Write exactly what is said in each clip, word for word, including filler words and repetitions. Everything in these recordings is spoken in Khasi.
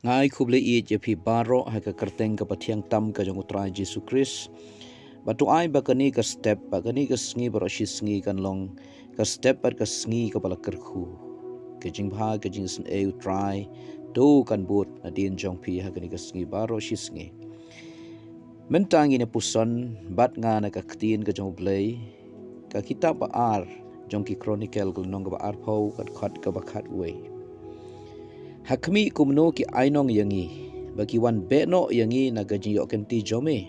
Nga ai khublei ïeit ïa phi baroh ha ka kyrteng kaba thiang tam ka jong U Trai Jisu Khrist. Bad to ai ba kane ka step, ba kane ka sngi baroh shi sngi kan long ka step bad ka sngi kaba la kyrkhu. Ka jingbha, ka jingsngewbha U Trai to kan bud nadien jong phi ha kane ka sngi baroh shi sngi. Mynta ngin ïa puson bad nga na ka ktien ka jong U Blei, ka kitab ba ar jong ki Chronicle, ka lynnong kaba arphew, ka dkhot kaba khatwei. Ha khmih kumno ki ainong ïa ngi, ba ki wan beh noh ïa ngi na ka jingïoh kynti jong me,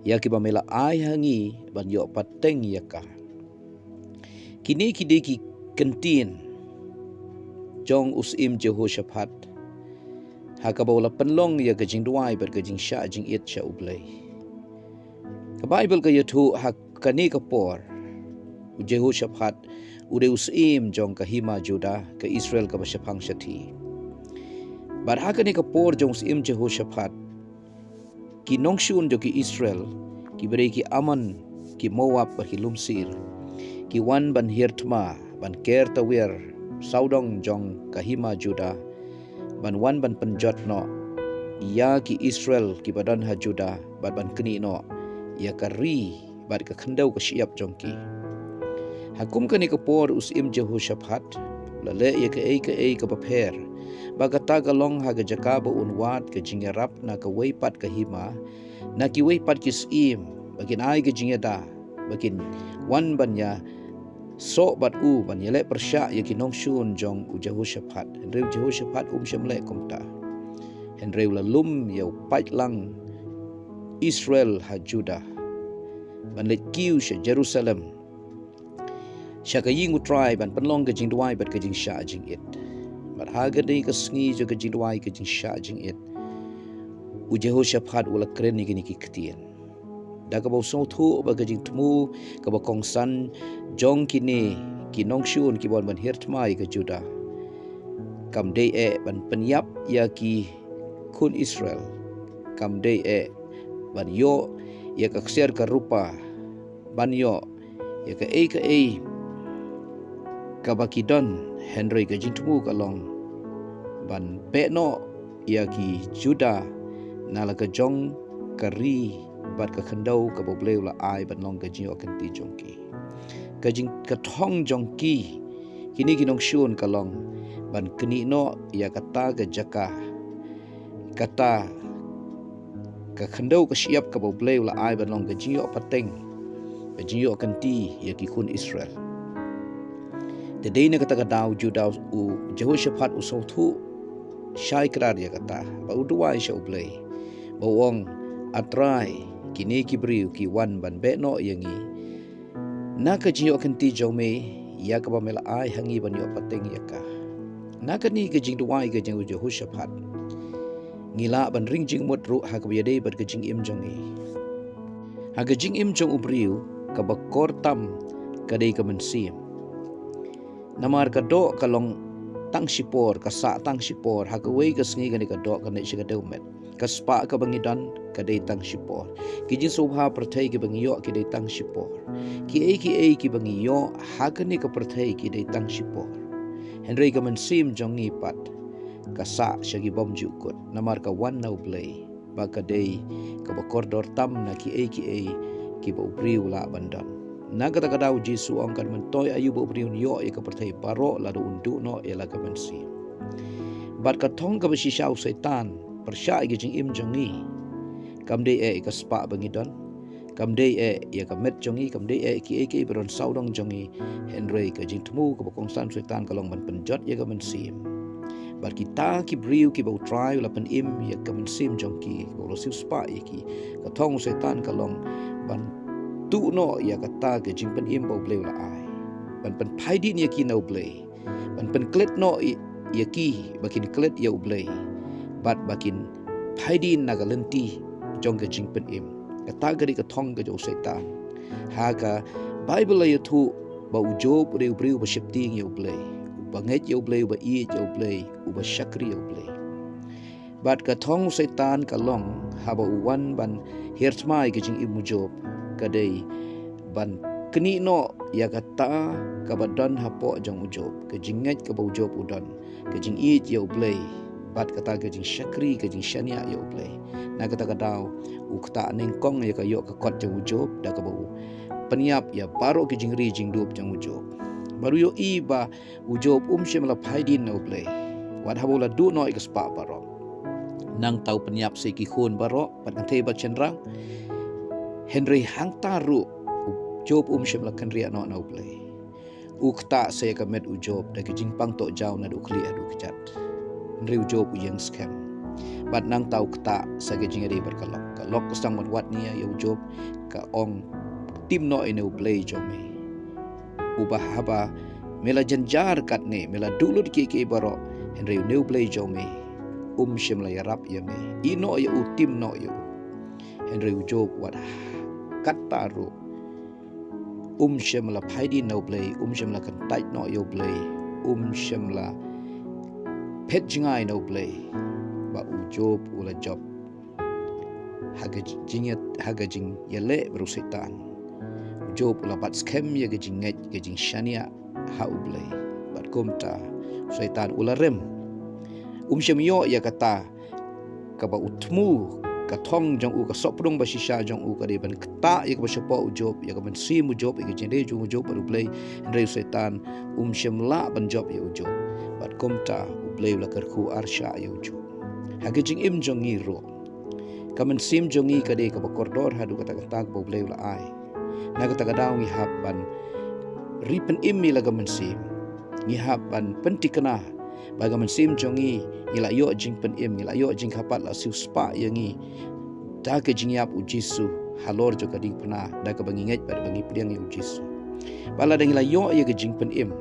ïa kiba me la ai ha ngi ban ïoh pateng ïa ka. Kine ki dei ki kyntien jong u syiem Jehoshaphat ha kaba u la pynlong ïa ka jingduwai bad ka jingshah jingit sha U Blei. Ka Baibl ka ïathuh ha kane ka por u Jehoshaphat u dei u syiem jong ka hima Judah, ka Israel kaba shaphang shathie. Bad ha kane ka por jong u syiem Jehoshaphat, ki nongshun jong ki Israel, kiba dei ki Ammon, ki Moab bad ki lum Seir, ki wan ban hiar thma, ban ker tawiar sawdong jong ka hima Judah, ban wan ban pynjot noh ïa ki Israel kiba don ha Judah, bad ban knieh noh ïa ka ri bad ka khyndew ka shyiap jong ki. Ha kum kane ka por u syiem Jehoshaphat u la leh ïa kaei kaei kaba pher, ba kata ka long ha ka jaka ba un wad ka jingïarap na kawei pat ka hima, na kiwei pat ki syiem, ba kin ai ka jingïada, ba kin wan ban ïasoh bad u, ban ïaleh pyrshah ïa ki nongshun jong u Jehoshaphat. Hynrei u Jehoshaphat um shym leh kumta. Hynrei u la lum ïa u paidlang Israel ha Judah, ban leit kiew sha Jerusalem, sha ka ïing U Trai, ban pynlong ka jingduwai bad ka jingshah jingit. Bad ha kane ka sngi jong ka jingduwai, ka jingshah jingit, u Jehoshaphat u la kren ïa kine ki ktien, da kaba u sngewthuh ba ka jingthmu kaba kongsan jong kine ki nongshun kiba wan ban hiar thma ïa ka Judah kam dei eh ban pynïap ïa ki khun Israel, kam dei eh ban ïoh ïa ka ksiar ka rupa, ban ïoh ïa kaei kaei kaba ki don, hynrei ka jingthmu ka long ban beh noh ïa ki Judah na la ka jong ka ri bad ka khyndew kaba U Blei u la ai ban long ka jingïoh kynti jong ki. Ka jing, ka thong jong ki, kine ki nongshun, ka long ban knieh noh ïa kata ka jaka, kata ka khyndew ka shyiap kaba U Blei u la ai ban long ka jingïoh pateng, ka jingïoh kynti ïa ki khun Israel. Te dei na kata ka daw Judah, u Jehoshaphat u sngewthuh shai krar ïa kata, bad u duwai sha U Blei, bad u ong, A Trai, kine ki briew ki wan ban beh noh ïa ngi na ka jingïoh kynti jong me, ïa kaba me la ai ha ngi ban ïoh pateng ïa ka. Na kane ka jingduwai ka jong u Jehoshaphat, ngi lah ban ring jingmut ruh ha kaba ïadei bad ka jingim jong ngi. Ha ka jingim jong u briew, kaba kor tam ka dei ka mynsiem. Namar ka doh ka long tang shipor, ka sah tang shipor, ha kawei ka sngi kane ka doh kan leit sha ka dewmet. Ka spah kaba ngi don ka dei tang shipor. Ki jingsngewbha pyrthei kiba ngi ïoh ki dei tang shipor. Kiei kiei kiba ngi ïoh ha kane ka pyrthei ki dei tang shipor. Hynrei ka mynsiem jong ngi pat ka sah sha ki bymjukut, namar ka wan na U Blei, bad ka dei kaba kordor tam na kiei kiei kiba u briew u lah ban don. Na kata ka daw u Jisu u ong, kan myntoi aïu ba u briew un ïoh ïa ka pyrthei baroh lada un duh noh ïa la ka mynsiem. Bad ka thong kaba shisha u Soitan pyrshah ïa ka jingim jong ngi, kam dei eh ïa ka spah ba ngi don, kam dei eh ïa ka met jong ngi, kam dei eh kiei kiei ba don sawdong jong ngi, hynrei ka jingthmu kaba kongsan u Soitan ka long ban pynjot ïa ka mynsiem. Bad kita ki briew kiba u Trai u la pynim ïa ka mynsiem jong ki, ba u la siewspah ïa ki, ka thong u Soitan ka long ban tuh noh ïa kata ka jingpynim ba U Blei u la ai, ban pynphai dien ïa ki na U Blei, ban pynklet noh ïa, ïa ki ba kin klet ïa U Blei, bad ba kin phai dien na ka lynti jong ka jingpynim. Kata ka dei ka thong ka jong u Soitan. Ha ka Baibl la ïathuh ba u Job u dei u briew uba sheptieng ïa U Blei, uba ngeit ïa U Blei, uba ïeit ïa U Blei, uba shakri ïa U Blei. Bad ka thong u Soitan ka long haba u wan ban hiar thma ïa ka jingim u Job, ka dei ban knieh noh ïa kata kaba don hapoh jong u Job, ka jingngeit kaba u Job u don, ka jingïeit ïa U Blei, bad kata ka jingshakri, ka jingshaniah ïa U Blei. Na kata ka daw, u ktah nyngkong ïa ka ïoh ka kot jong u Job, da kaba u pynïap ïa baroh ki jingri jingdup jong u Job. Bad u ïohi ba u Job um shym la phai dien na U Blei, wat haba u la duh noh ïa ka spah baroh. Nangta u pynïap sa ïa ki khun baroh, bad kynthei bad shynrang. Hynrei hangta ruh, u Job um shym la kynriah noh na U Blei. U ktah sa ïa ka met u Job da ka jingpang tohjaw naduh u khlieh haduh u kjat. Hynrei u Job u ïeng skhem. Bad nangta u ktah sa ka jingïadei bad ka lok. Ka lok ka sdang ban wad nia ïa u Job, ka ong, tim noh ïa une U Blei jong me, uba haba me la jynjar katne, me la duh lut kiei kiei baroh, hynrei une U Blei jong me um shym la ïarap ïa me. Ïeh noh ïa u, tim noh ïa u. Hynrei u Job wat katta ruh um shym la phai dien na U Blei, um shym la kyntait noh ïa U Blei, um shym la phet jngai na U Blei. Ba u Job u la jop ha ka jingïa, ha ka jingïaleh bad u Soitan. U Job u la bat skhem ïa ka jingngeit, ka jingshaniah ha U Blei. Bad kumta u Soitan u la rem. Um shym ïoh ïa kata kaba u thmu, ka thong jong u, ka sohpdung ba shisha jong u ka dei ban ktah ïa kaba shapoh u Job, ïa ka mynsiem u Job, ïa ka jingïadei jong u Job bad U Blei. Hynrei u Soitan um shym lah ban jop ïa u Job. Bad kumta U Blei u la kyrkhu arshah ïa u Job. Ha ka jingim jong ngi ruh, ka mynsiem jong ngi ka dei kaba kordor haduh katta katta kaba U Blei u la ai. Na kata ka daw ngi hap ban ri pynim ïa la ka mynsiem. Ngi hap ban pynthikna ba ka mynsiem jong ngi, ngi la ïoh jingpynim, ngi la ïoh jingkyrpad, la siewspah ïa ngi da ka jingïap u Jisu halor jong ka diengphna, da kaba ngi ngeit bad ba ngi pdiang ïa u Jisu. Ba lada ngi la ïoh ïa ka jingpynim,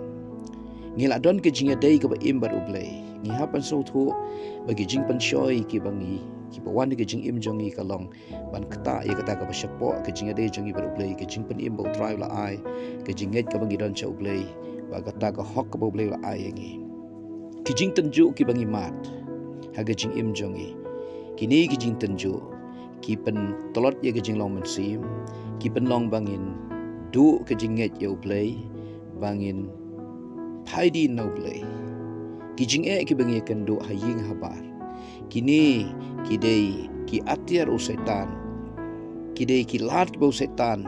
ngi la don ka jingïadei kaba im bad U Blei. Ngi hap ban sngewthuh ba ki jingpynshoi kiba ngi, kiba wan ha ka jingim jong ngi ka long ban ktah ïa kata kaba shapoh, ka jingïadei jong ngi bad U Blei, ka jingpynim ba U Trai u la ai, ka jingngeit kaba ngi don sha U Blei, bad kata ka hok kaba U Blei u la ai ïa ngi. Ki jingtynjuh kiba ngi mad ha ka jingim jong ngi. Kine ki jingtynjuh ki pyntlot ïa ka jinglong mynsiem, ki pynlong ba ngin duh ka jingngeit ïa U Blei, ba ngin phai dien na U Blei. Ki jingeh kiba ngi ïakynduh ha ïing ha bar, kine ki dei ki atiar u Soitan. Ki dei ki lad kiba u Soitan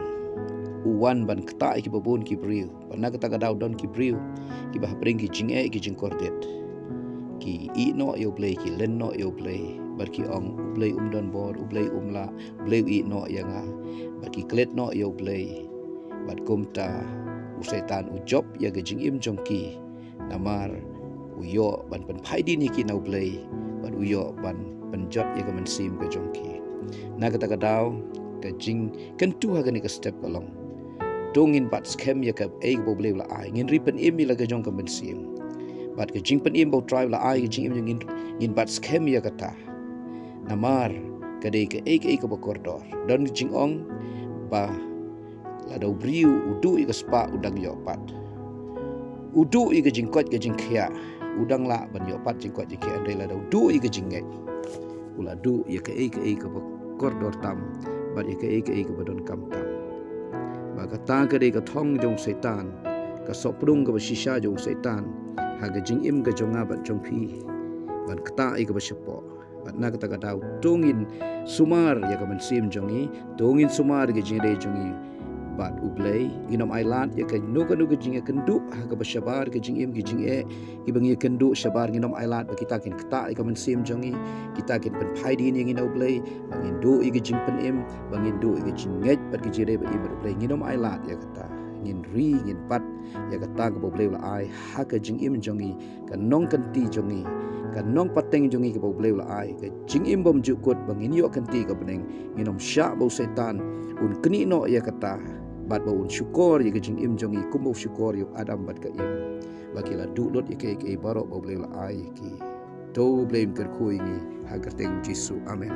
u wan ban ktah ïa kiba bun ki briew. Bad na kata ka daw don ki briew kiba hapdeng ki jingeh ki jingkordit, ki ïeh noh ïa U Blei, ki len noh ïa U Blei. Bad ki ong, U Blei um don bor, U Blei um lah, U Blei u ïeh noh ïa nga. Bad ki klet noh ïa U Blei. Bad kumta u Soitan u jop ïa ka jingim jong ki. Namar u ïoh ban pynphai dien ïa ki na U Blei, bad u ïoh ban pynjot ïa ka mynsiem ka jong ki. Na kata ka daw, ka jingkyntu ha kane ka step ka long, to ngin bat skhem ïa kaei kaba U Blei u la ai, ngin ri pynim ïa la ka jong ka mynsiem. Bad ka jingpynim ba U Trai u la ai ka jingim jong ngi, ngin bat skhem ïa kata. Namar ka dei kaei kaei kaba kordor. Don ka jingong ba lada u briew u duh ïa ka spah u dang ïoh pat. U duh ïa ka jingkoit ka jingkhiah, u dang lah ban ïoh pat jingkoit jingkhiah. Hynrei lada u duh ïa ka jingngeit, u la duh ïa kaei kaei kaba kordor tam, bad ïa kaei kaei kaba donkam tam. Ba kata ka dei ka thong jong u Soitan, ka sohpdung kaba shisha jong u Soitan ha ka jingim ka jong nga bad jong phi, ban ktah ïa kaba shapoh. Bad na kata ka daw, to ngin sumar ïa ka mynsiem jong ngi, to ngin sumar ïa ka jingïadei jong ngi bad U Blei. Ngin ym ailad ïa kano kano ka jingïakynduh ha kaba shabar, ka jingim, ka jingeh kiba ngi ïakynduh shabar, ngin ym ailad ba kita kin ktah ïa ka mynsiem jong ngi, kita kin pynphai dien ïa ngi na U Blei. Ba ngin duh ïa ka jingpynim, ba ngin duh ïa ka jingngeit bad ka jingïadei ba im bad U Blei. Ngin ym ailad ïa kata. Ngin ri, ngin bat ïa kata kaba U Blei u la ai ha ka jingim jong ngi, ka nongkynti jong ngi, ka nongpateng jong ngi kaba U Blei u la ai, ka jingim bymjukut ba ngin ïoh kynti ka bneng. Ngin ym shah ba u Soitan un knieh noh ïa kata, bad ba un shukor ïa ka jingim jong ngi kumba u shukor ïa u Adam bad ka Im, ba ki la duh lut ïa kaei kaei baroh ba U Blei u la ai ïa ki. To U Blei un kyrkhu ïa ngi ha ka kyrteng Jisu. Amen.